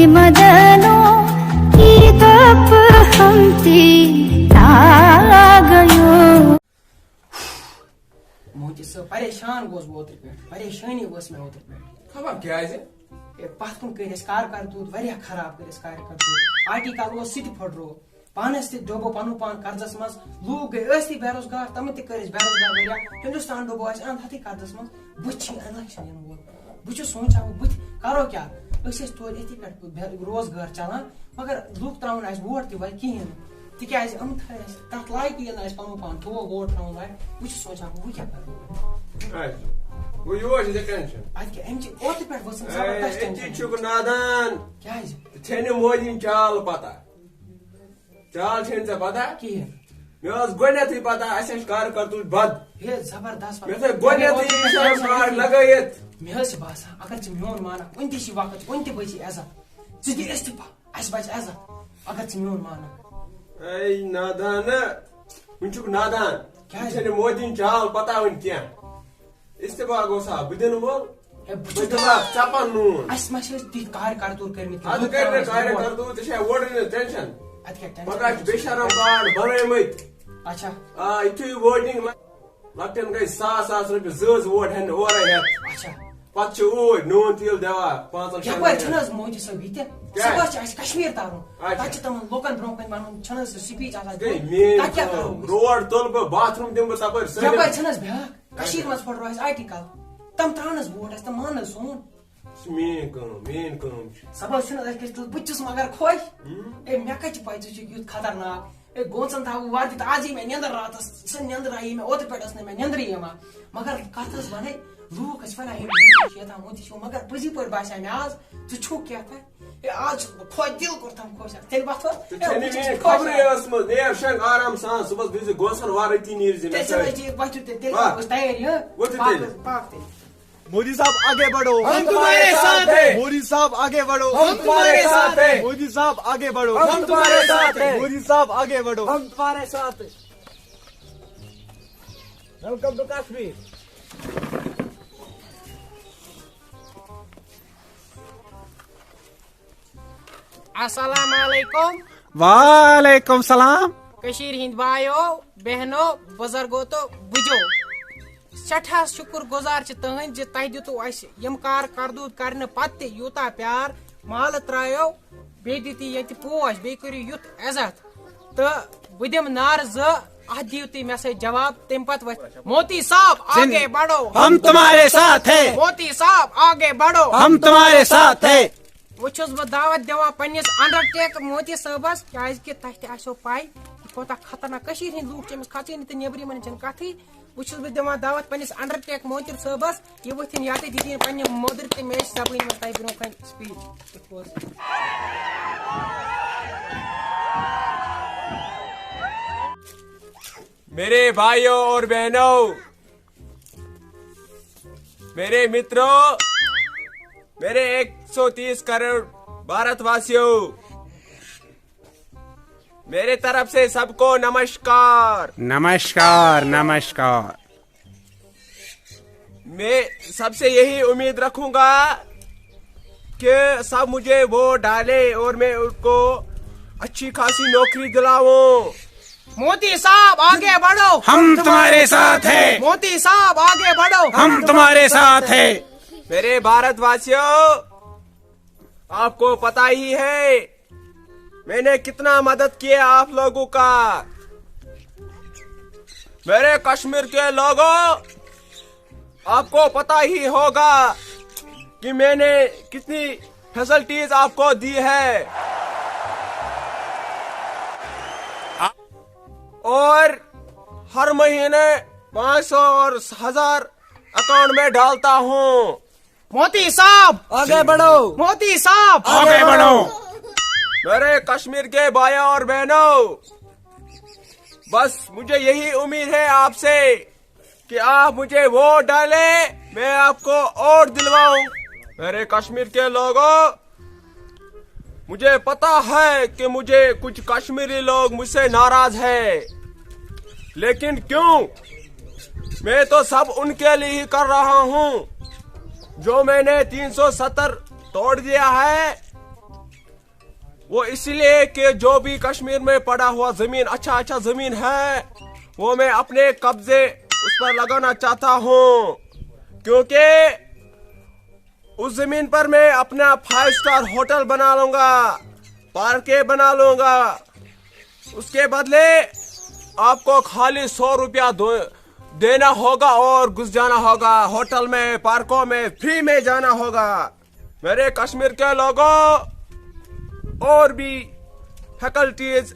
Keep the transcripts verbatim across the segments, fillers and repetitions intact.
مدنوں کی تپ ہم تیرا گیو۔ مونتی صٲب، پریشان گوس بہٕ اوترٕ پٮ۪ٹھ، پریشٲنی ؤژھ مےٚ اوترٕ پٮ۪ٹھ۔ خبر کیٛازِ؟ ہے، پتھ کُن کٔرۍ اَسہِ کار کردوٗت، واریاہ خراب کٔرۍ اَسہِ کار کردوٗت۔ آرٹیکل اوس سُہ تہِ پھٕٹروو۔ پانس تہِ ڈوٚبو پنُن پان قرضس منٛز۔ لوٗکھ گٔے ٲستی بے روزگار، تِمن تہِ کٔرۍ أسۍ بے روزگار واریاہ۔ ہندوستان ڈوٚبو اَسہِ اَنٛد ہَتھٕے قرضس منٛز۔ بہٕ تہِ چھُ الیکشن یِنہٕ وول۔ بہٕ چھُس سونٛچان، بہٕ بہٕ تہِ کرو کیٛاہ؟ أسۍ ٲسۍ توتہِ أتھی پٮ۪ٹھ بے روزگار چلان، مگر لوٗکھ ترٛاوَن اَسہِ ووٹ تہِ وۄنۍ کِہیٖنۍ نہٕ۔ تِکیٛازِ یِم تھٲے اَسہِ تَتھ لایقٕے یہِ نہٕ اَسہِ پَنُن پان تھوٚو ووٹ ترٛاوُن لایق۔ بہٕ چھُس سونٛچان، بہٕ کیٛاہ کَرٕ؟ اَسہِ، گوٚو یور چھِ ژےٚ ٹٮ۪نشَن۔ اَدٕ کیٛاہ، اَمہِ چہِ اوترٕ پٮ۪ٹھ ؤژھٕم زبردست أتی ٹٮ۪نشَن۔ چھُکھ نادان۔ کیٛازِ؟ ژےٚ چھے نہٕ مودیٖن چال پَتہ۔ چال چھے نہٕ ژےٚ پَتہ؟ کِہیٖنۍ۔ مےٚ ٲس گۄڈٕنٮ۪تھٕے پَتہ اَسہِ چھِ کارٕ کَرتوٗت بَد۔ ہے زبردست۔ مےٚ تھٲے گۄڈٕنٮ۪تھٕے یہِ شرم کارڈ لَگٲیِتھ۔ مےٚ حظ چھِ باسان، اگر ژٕ میون مانَکھ، کُنہِ تہِ چھِ وقت، کُنہِ تہِ بٔچی عزت، ژٕ دِ استعفا۔ اَسہِ بچہِ عزت، اگر ژٕ میون مانکھ۔ اے نادان، وُنہِ چھُکھ نادان۔ کیٛازِ؟ ژےٚ چھےٚ نہٕ مودیٖن چال پتہ وُنہِ کینٛہہ۔ استعفا گوٚو سا، بہٕ دِنہٕ وول۔ ہے، بہٕ بہٕ چھُس دِمہٕ ہا ژےٚ پنُن۔ اَسہِ ما چھِ أسۍ تِتھۍ کارِ کردوٗر کٔرمٕتۍ؟ اَدٕ کٔرۍ مےٚ کارِ کردوٗر، ژےٚ چھےٚ ووٹرن ہٕنٛز ٹینشن۔ اَدٕ کیٛاہ ٹینشن؟ پگاہ چھِ بے شرم کارڈ بنٲومٕتۍ۔ اچھا۔ آ، یُتھُے ووٹنگ لۄکٹٮ۪ن گٔے ساس ساس رۄپیہِ زٕ حظ ووٹ ہٮ۪نہِ اورَے ہٮ۪تھ۔ اچھا۔ پتہٕ چھِ اوٗرۍ نوٗن تیٖل دِوان پانٛژن شٮ۪ن یپٲرۍ ؤرین۔ چھِنہٕ حظ مودی صٲب یہِ تہِ؟ کیٛاہ؟ صُبحس چھِ اَسہِ کشمیٖر ترُن۔ اچھا۔ تَتہِ چھِ تِمن لوٗکن برٛونٛہہ کَنہِ وَنُن، چھَنہٕ حظ سُہ speech آسان گٔے دیُن؟ میٛٲنۍ تَتہِ کیٛاہ کٲم۔ کَرو أسۍ؟ روڈ تُلہٕ بہٕ، باتھ روٗم دِمہٕ بہٕ تَپٲرۍ سٲلِم۔ یپٲرۍ چھِنہٕ حظ بیٛاکھ؟ کشمیٖر منٛز پھٕٹرو اَسہِ آرٹیکل۔ تِم ترٛاوَن حظ ووٹ اَسہِ، تِم مانن حظ سون۔ سُہ میٛٲنۍ کٲم، میٛٲنۍ کٲم چھِ۔ صُبحس چھِنہٕ حظ أسۍ تیُتھ، بہٕ تہِ چھُس مگر خۄش۔ ہُم۔ اے، مےٚ کَتہِ چھِ پَے ژٕ چھُکھ یُتھ خطرناک؟ اے، گونٛژن تھاوٕ وردی تہٕ آز یی مےٚ نیٚنٛدٕر راتس، سۄ نیٚنٛدٕر آیی مےٚ اوترٕ پٮ۪ٹھ ٲس نہٕ مےٚ نیٚنٛدرٕے یِوان۔ مگر کَتھ ٲس وَنٕنۍ، لوٗکھ ٲسۍ وَنان، ہے، مودی چھُ یَتھ، مودی چھُ، مگر پٔزی پٲٹھۍ باسیٛو مےٚ آز، ژٕ چھُکھ کیٛاہ تام۔ ہے، آز چھُس بہٕ خۄش، دِل کوٚرتھم خۄش۔ تیٚلہِ وۄتھو، تہٕ ہے، ژےٚ نہٕ وٕچھ، میٛٲنۍ ژٕ خۄش خبرٕے آز۔ ٲسمٕژ، نیر شنٛگ آرام سان، صُبحس گٔژھۍ زِ گونٛژن وارٕ أتی نیٖرۍ زِ مےٚ تیٚلہِ چھَنہٕ سۭتۍ۔ أتی وۄتھِو تیٚلہِ، تیٚلہِ واہ۔ کَرو أسۍ تیٲری، ہہ؟ ؤتھِو پاکھ تیٚلہِ۔ حظ، پاکھ تیٚلہِ۔ مودی صاحب آگے بڑھو۔ ہم تمہارے ساتھ ہیں۔ مودی صاحب آگے بڑھو۔ ہم تمہارے ساتھ ہیں۔ مودی صاحب آگے بڑھو۔ ہم تمہارے ساتھ ہیں۔ مودی صاحب آگے بڑھو۔ ہم تمہارے ساتھ ہیں۔ Welcome to Kashmir. السلام علیکم۔ وعلیکم السلام۔ کٔشیٖرِ ہِنٛدۍ بایو، بیٚہنو، بُزرگو تہٕ بُجو۔ سٮ۪ٹھاہ شُکُر گُزار چھِ تُہٕنٛدۍ زِ تۄہہِ دِتوُ اَسہِ یِم کار کردوٗت کرنہٕ پتہٕ تہِ یوٗتاہ پیار، مالہٕ ترٛایو، بیٚیہِ دِتِ ییٚتہِ پوش، بیٚیہِ کٔرِو یُتھ عزت۔ تہٕ بہٕ دِمہٕ نعرٕ زٕ، اَتھ دِیِو تُہۍ مےٚ سۭتۍ جواب، تَمہِ پتہٕ وۄتھِ۔ موتی صاحب، آگے بڑھو۔ ہم تمہارے ساتھ ہیں۔ موتی صاحب، آگے بڑھو۔ ہم تمہارے ساتھ ہیں۔ وۄنۍ چھُس بہٕ دعوت دِوان پننِس انڈرٹیک موتی صٲبس، کیازِ کہِ تۄہہِ تہِ آسیو پاے یہِ کوٗتاہ خطرناک، کٔشیٖرِ ہٕنٛدۍ لوٗکھ چھِ أمِس کھژٲنی تہٕ نیٚبرِمٮ۪ن چھَنہٕ کَتھٕے۔ وۄنۍ چھُس بہٕ دِوان دعوت پننِس انڈرٹیک موتِر صٲبس، یہِ وۄتھِن یَتٮ۪تھ، یہِ دِیِن پننہِ مٔدٕر تہٕ میچھِ زبٲنۍ منٛز تۄہہِ برونٛہہ کَنہِ speech۔ میرے بھائیوں اور بہنوں، میرے متروں، میرے ایک سو تیس کروڑ بھارت واسیوں، میرے طرف سے سب کو نمشکار۔ نمشکار، نمشکار۔ میں سب سے یہی امید رکھوں گا کہ سب مجھے ووٹ ڈالے اور میں ان کو اچھی خاصی نوکری دلاؤں۔ موتی صاحب، آگے بڑھو۔ ہم تمہارے ساتھ ہیں۔ موتی صاحب، آگے بڑھو۔ ہم تمہارے ساتھ ہیں۔ میرے بھارت واسیوں، آپ کو پتا ہی ہے میں نے کتنا مدد کیا آپ لوگوں کا۔ میرے کشمیر کے لوگوں، آپ کو پتا ہی ہوگا کہ میں نے کتنی فیسلٹیز آپ کو دی ہے، اور ہر مہینے پانچ سو اور ہزار اکاؤنٹ میں ڈالتا ہوں۔ موتی صاحب، آگے بڑھو۔ موتی صاحب، آگے بڑھو۔ میرے کشمیر کے بھائیوں اور بہنوں، بس مجھے یہی امید ہے آپ سے کہ آپ مجھے ووٹ ڈالیں، میں آپ کو اور دلواؤں۔ میرے کشمیر کے لوگوں، مجھے پتا ہے کہ مجھے کچھ کشمیری لوگ مجھ سے ناراض ہے، لیکن کیوں؟ میں تو سب ان کے لیے ہی کر رہا ہوں جو میں نے تین سو ستر توڑ دیا ہے۔ वो इसीलिए कि जो भी कश्मीर में पड़ा हुआ जमीन, अच्छा अच्छा जमीन है, वो मैं अपने कब्जे उस पर लगाना चाहता हूँ, क्योंकि उस जमीन पर मैं अपना फाइव स्टार होटल बना लूंगा, पार्कें बना लूंगा। उसके बदले आपको खाली सौ रुपया दो, देना होगा और घुस जाना होगा होटल में, पार्कों में, फ्री में जाना होगा। मेरे कश्मीर के लोगों, और भी फैकल्टीज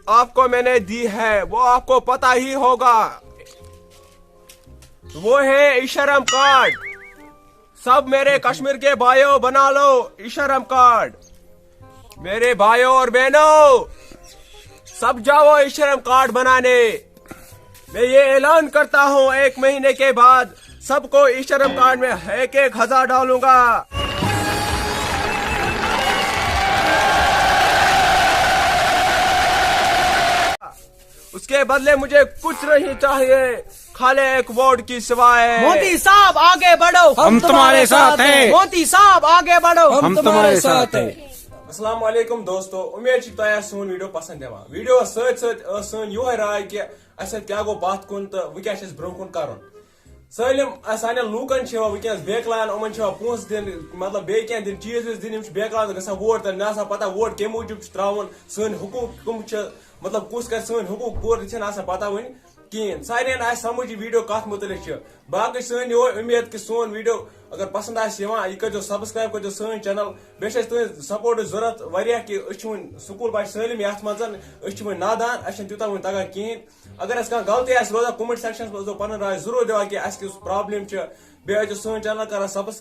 आपको मैंने दी है, वो आपको पता ही होगा। वो है ईशरम कार्ड। सब मेरे कश्मीर के भाइयों, बना लो ईशरम कार्ड। मेरे भाइयों और बहनों, सब जाओ ईशरम कार्ड बनाने। मैं ये ऐलान करता हूँ, एक महीने के बाद सबको ईशरम कार्ड में एक एक हजार डालूंगा। उसके बदले मुझे कुछ नहीं चाहिए, खाली एक वोट की सिवाय। मोदी साहब, आगे बढ़ो। हम तुम्हारे साथ हैं। मोदी साहब, आगे बढ़ो। हम तुम्हारे साथ हैं। السلام علیکم دوستو، امید چھِ تۄہہِ آسہِ سون ویڈیو پسند یِوان۔ ویڈیوس سۭتۍ سۭتۍ ٲس سٲنۍ یِہوے راے کہِ اَسہِ سۭتۍ کیٛاہ گوٚو پتھ کُن تہٕ وۄنۍ کیٛاہ چھِ اَسہِ برونٛہہ کُن کرُن۔ سٲلِم، اَسہِ سانٮ۪ن لوٗکن چھِ یِوان وٕنکیٚنس بیکلاین، یِمن چھِ یِوان پونٛسہٕ دِنہٕ، مطلب بیٚیہِ کینٛہہ دِنہٕ، چیٖز ویٖز دِنہٕ، یِم چھِ بیکلاین گژھان ووٹ تہٕ مےٚ آسان پتہ ووٹ کَمہِ موٗجوٗب چھُ ترٛاوُن، سٲنۍ حقوٗق کٕم چھِ، مطلب کُس کرِ سٲنۍ حقوٗق پوٗرٕ، تہِ چھِنہٕ آسان پتہ وٕنہِ کِہیٖنۍ۔ سارنٕے آسہِ سمجھ یہِ ویڈیو کتھ مُتعلق چھُ۔ باقٕے سٲنۍ یِہوٚے اُمید کہِ سون ویڈیو اگر پسند آسہِ یِوان، یہِ کٔرۍزیو subscribe، کٔرۍزیو سٲنۍ channel۔ بیٚیہِ چھِ اَسہِ تُہٕنٛز سپورٹٕچ ضوٚرتھ واریاہ، کہِ أسۍ چھِ وٕنہِ سکوٗل بچہِ سٲلِم یَتھ منٛز، أسۍ چھِ وٕنہِ نادان، اَسہِ چھَنہٕ تیوٗتاہ وٕنہِ تگان کِہیٖنۍ۔ اگر اَسہِ کانٛہہ غلطی آسہِ روزان، comment sectionس منٛز ٲسۍزیو پنٕنۍ راے ضروٗر دِوان کہِ اَسہِ کِژھ problem چھِ۔ بیٚیہِ ٲسۍزیو سٲنۍ channel کران subscribe۔